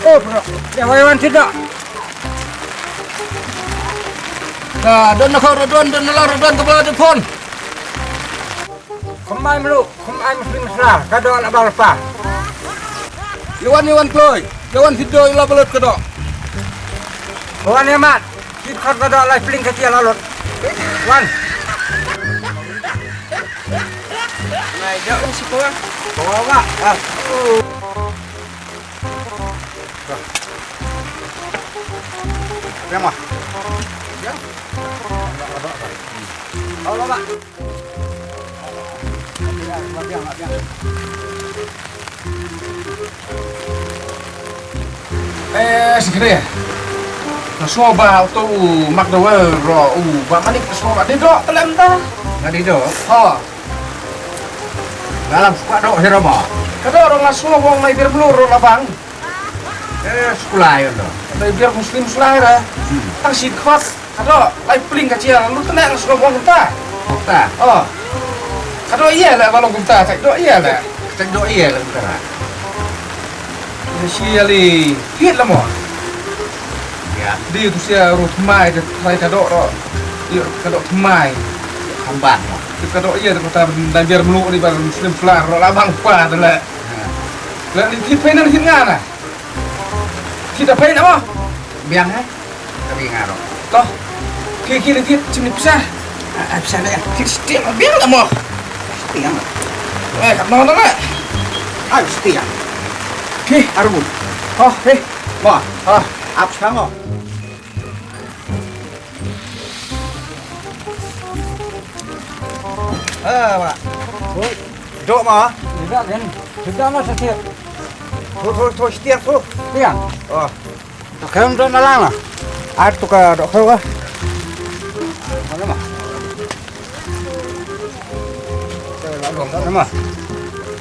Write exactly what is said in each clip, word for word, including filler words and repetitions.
Oh, bro. Ïa wan, ïa wan, sida. Ka don na ka, don, don na la, don ka ba de phone. Kumai melu, kumai mesti mesra, ka do la bal pa. Ïa wan, ïa wan kloi, ïa wan sida ïa la balut ka do. Wan ïa mat. Ki khot ka doh lai pling ka tia la lut. Wan. Ngai doh ni si ko. Ko ba. Ah. Yang mah. Yang. Halo, Pak. Eh, sikri. Nga sngew ba uto u McDowell ruh u Bah Manik, nga sngew ba dei doh te lem ta. Nga dei doh? Ha. Nga lam suka doh hi ruh mo. Ka doh ruh nga sngew ba u Nai Biar Mluh ruh la bang. Eh, skulai ïa doh. Nai Biar Muslim skulai ruh. Hmm. Tang shi khot. Ka doh, lai pling ka tia, lut tnat nga sngew ba kumta. Kumta? Oh. Ka doh ïa la ba long kumta, ka doh ïa la. Ka doh ïa la kumta. Ïa shi ïa li, hit la mo. Ïa. Dei tu sia ruh thymmai, ka trai ka doh ruh. Ïa, ka doh thymmai. Khambat mo. Ka doh ïa, ka ta Nai Biar Mluh ni ba Muslim sla ruh la bang pa tu la. Ha. La ni hit pynang hit nga na. Hit ta pynang mo. Biang, eh? Ka dei nga ruh. To. Ki, ki, ki, sini pisa. Ah, ah, pisa dah, ya. Ki setiap biang lah mo. Setiap. Eh, kat mana lah? Ah, setiap. Ki. Arun. Oh, eh. Mo. Ah. Ap sang mo. Ah, Pak. Dok mo. Tidak kan. Sudah mas setiap. Tuh, tuh, tuh, setiap tuh. Biang. Oh. Dohkhew don na lang la. Ai tu ka dohkhew ka. Ano ma? Ano ma?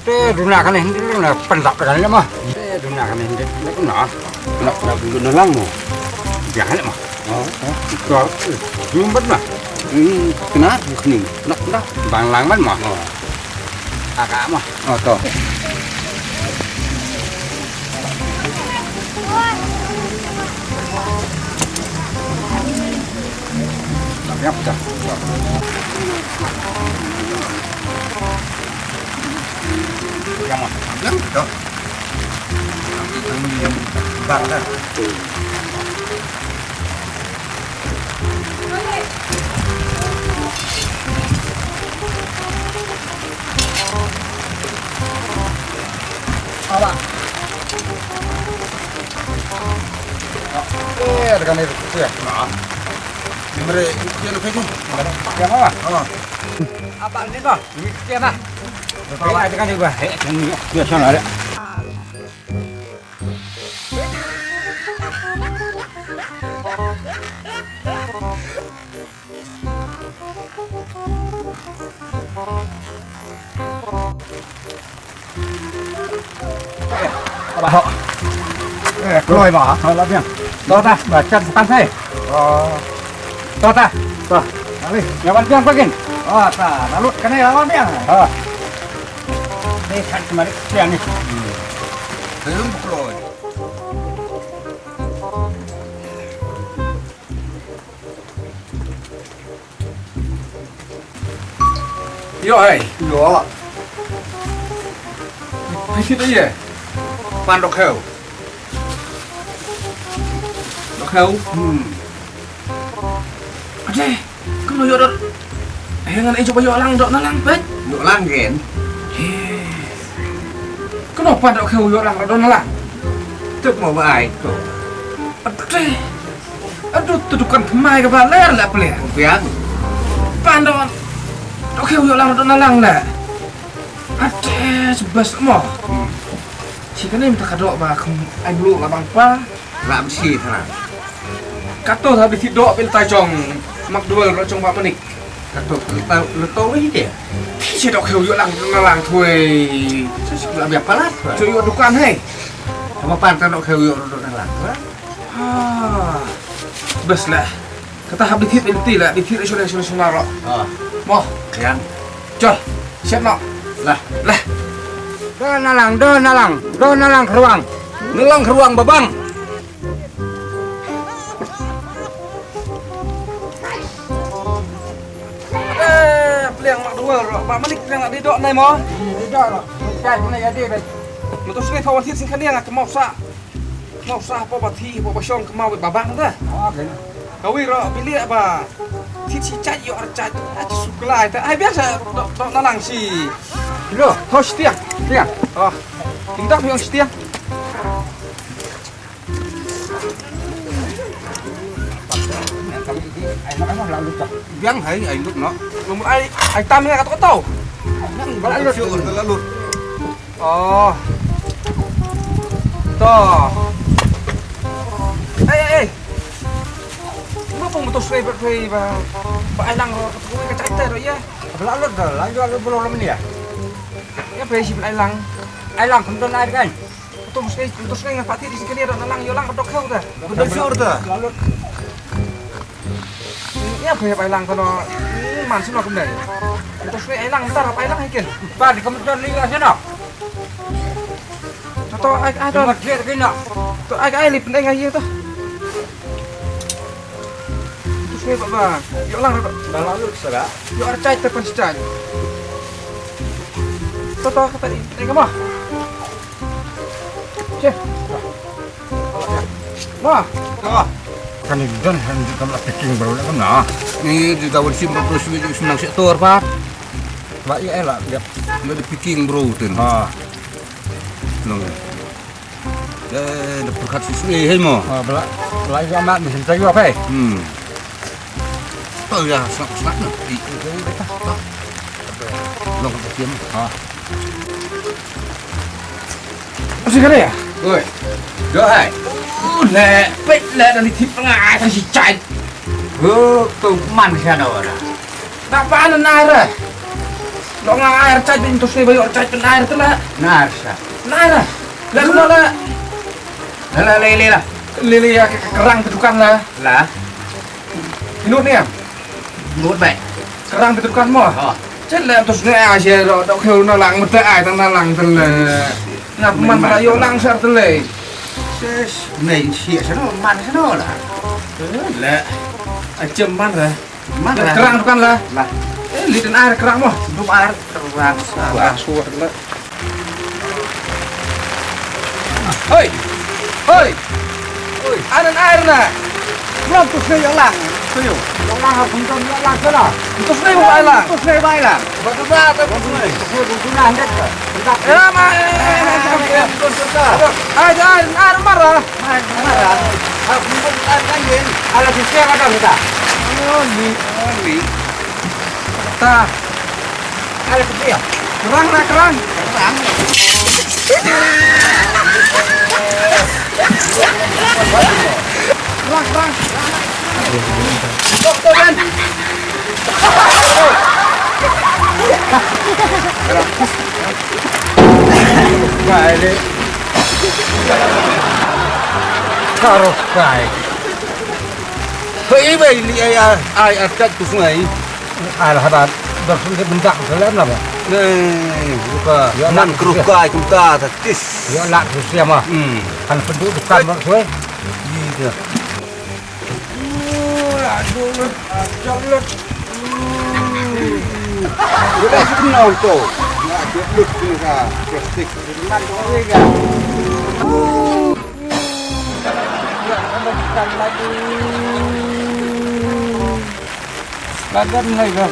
Te duna kane hindi duna pendap kane ma. Te duna kane hindi duna. Nak nak dulu na lang mo. Jangan ma. Oh, oh. Ka jumbat ma. Hmm, kena ni. Nak nak bang lang man ma. Oh. Agak mah. Oh, to. Yang pecah. Yang mana? Yang pecah. Yang pecah. Yang pecah. Aba. Eh, ada kan itu ya. Nah. Mere, itu yang kayak gitu. Ya, apa? Oh. Apa ini, Bang? Ini dia, Bang. Ini ada kan itu, Bang. Eh, ini biasa lah, ya. Aba ho. Eh, kloi ba. Ho la biang. To ta, ba chan stan sai. Oh. To ta. To. Nali. Ïa wan biang pagin. Oh, ta. Lalut kane la wan biang. Ha. Ni kan kemari siang ni. Belum kloi. Ïoh ai. Ïoh. Phi shu ïoh ïa. Pan dohkhew. Dohkhew. Hmm. Ade, kumno ïoh doh. Eh, ngan ïoh ba ïoh lang doh na lang peit. Ïoh lang gen. He. Kumno pan dohkhew ïoh lang doh na lang. Tip mo ba ai to. Ade. Aduh, tu dukan thymmai kaba ler la plie. Biang. Pan doh. Dohkhew ïoh lang doh na lang la. Ade, sebas mo. Hmm. Shi kane mynta ka doh ba kum ai blu la bang pa. La msi thara. Kato ha bithi doh bil tai jong McDowell ro jong ba manik. To, to, to, to, ïa. Ti che dok kheu ïoh lang, lang, lang, thui. Sa sik la biar palat. Che ïoh dukan, hei. Sama pan ta dok kheu ïoh dok lang, thui. Ha. Bes lah. Kata hap dithit, dithit lah, dithit, shuna, shuna, shuna, ro. Ah. Mo. Yang. Chol. Siap, no. Lah. Lah. Do nalang, do nalang, do nalang kruang. Nalang kruang babang. Eh, pliang mak dua ro. Ba manik pliang di dok nai mo. Di dok ro. Cai kena jadi bet. Mutus ni thawan thit sing kania nga kemau sa. Kemau sa hapo ba thi, hapo ba shong kemau ba bang ta. Oh, kena. Kawi ro bilik ba. Thit si cai yo ar cai. Aci suklai ta. Ai biasa dok dok nalang si. Lo, hos tiang, tiang. Oh. Indak yo si tiang. Biang hai ai lut no. Ngam ai ai tam nga kat tau. Biang ba lut. Sure, la lut. Oh. To. Ai ai ai. Ma pung mutus wei ba wei ba. Ba ai lang ro ka tu ka cai ta ro ya. Ba lut dah, lang lut belum lama ni ya. Ya ba si ba ai lang. Ai lang kum don ai kan. Tum sngei, tum sngei nga pati di sini ada nalang yolang bedok kau dah. Bedok sure dah. Lalu. Ya, apa ya, pailang kono. Hmm, man sino kemdai. Tum sngei ailang ntar pailang ikin. Empat di kemudian lagi sana. Atau ai ai Cuma dah. Dia kena. Tu ai ai li pendai ngai tu. Tum sngei baba. Yolang dah. Dah lalu sudah. Yo archai te pan stai. Toto kata ni, ni kama. Che. Ma. Ka. Kan ni dan han di kam la picking bro la kana. Ni di tawon sim bro swi di senang sektor pa. Ba ya la dia. Ni di picking bro tin. Ha. Nang. Eh, da pyrkhat sisngi hei mo. Ah, bela, bela ïa mat mesin tayo apa? Hmm. Tayo ya, snap snap na. Di, di, di, di, di. Long ka tiam. Ah. Masih kena ya? Oi. Dohai. Uh, le, pet le dan di tip tengah atas si cai. Go, tu man sana ora. Napa ana nara? Lo nga air chat bin tus leba yo chat bin air tu la. Nar sa. Nara. La kena la. La la le le la. Le le ya ke kerang ke tukang la. La. Inut ni ya. Inut baik. Kerang ke tukang mo. Oh. Chat la tus ne aja lo dok keu na lang mete ai tang na lang tele. Ngap man la yo lang sar tele. Ses. Nei si sano man sano la. La. Acem man la. Mana? Kerang tu kan lah. Lah. Eh, liden air kerang mo. Dum air kerang. Wah, suar lah. Hoi. Hoi. Hoi. Anan air na. Belum tu sini yang lang. Tu yo. Yang lang harus untung yang lang sana. Tu sini bukan lang. Tu sini baik lang. Betul lah, tu sini. Tu sini bukan lah, hendak. Hendak. Ya, ma, eh, eh, eh, eh, eh. Air, air, air marah. Mai, mai, mai. Ah, bukan, bukan, bukan, Din. Ala di sini ada kita. Oh, ni, oh, ni. Ta. Ala di sini. Kerang lah, kerang. Kerang. Kerang, kerang. Tok, tok, Ben. Balik. Taruh kai. Hei, bai li ai ai ai kat tu sungai. Ai lah hadat. Bersun ke bentak dalam lah. Nih, buka. Ya, man nak keruk kai kumta tatis. Ya, nak terus ya mah. Hmm. Kan penduk dekat mak gue. Iya. Ula, lut, jam lut. Ula, senang tu. Nak jam lut ni ka plastik. Senang tu ni ka. Lagan ni ka.